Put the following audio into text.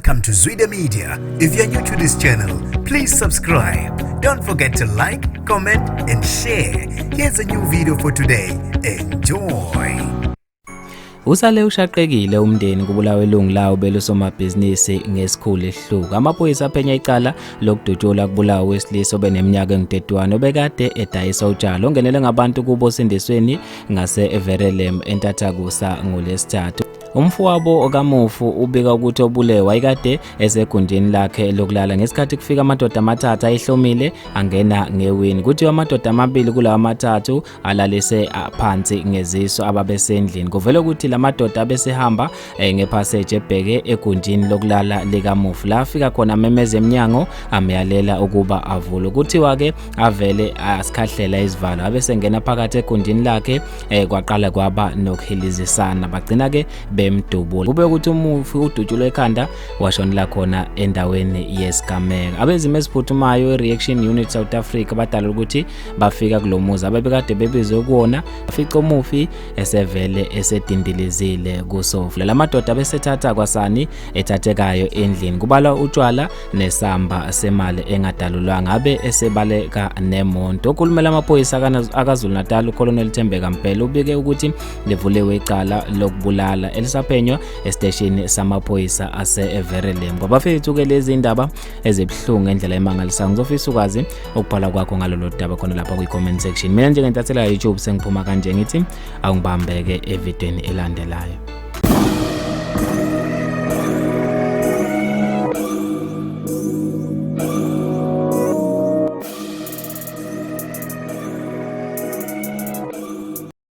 Welcome to Zwida Media. If you're new to this channel, please subscribe. Don't forget to like, comment, and share. Here's a new video for today. Enjoy. Usale ushaqekile umndeni kubulawa ilungu lawo belusomabhizinisi ngesikhulu isihluku. Amaphoyisa aphenya icala lokudutshulwa kubulawa owesilisa obeneminyaka engu-31 obekade edayisa utshwala ongenele ngabantu kubo osindisweni ngase-Verulam entathakusa ngoLwesithathu. Umfowabo kamufu ubika ukuthi obulewe wayekade esegunjini lakhe lokulala ngesikhathi kufika amadoda amathathu ayehlomile angena ngewini. Kuthiwa amadoda amabili kulawa amathathu alalise phansi ngezisu ababesendlini. Kuvele ukuthi la madoda abesehamba ngephaseji ebheke egunjini lokulala likamufu. La afika khona amemeza emnyango amyalela ukuba avule. Kuthiwa-ke avele asikhahlela izivalo abesengena phakathi egunjini lakhe kwaqala kwaba nokuhilizisana bagcina-ke bemdubula. Kube ukuthi umufi udutshulwe ekhanda washonela khona endaweni yesigameko. Abezimo eziphuthumayo i-Reaction Unit South Africa badalula ukuthi bafika kulo muzi abebekade bebizwe kuwona bafica umufi esevele esedindilizile kusofa. La madoda abesethatha kwasani ethathekayo endlini kubalwa utshwala nesamba semali engadalulwanga abe esebaleka nemonto. Okhulumela amaphoyisa akaZulu Natal uColonel Thembeka Mbhele ubike ukuthi livuliwe icala lokubulala elisaphenywa esiteshini samaphoyisa ase-Verulam. Kwabafethu-ke lezi indaba ezibuhlungu ngendlela emangalisayo. Ngizofisa ukwazi ukubhala kwakho ngalolu daba khona lapha kwi-comment section. Mina njengentathela ya YouTube sengiphuma kanje ngithi awungibambeke evidweni elandelayo.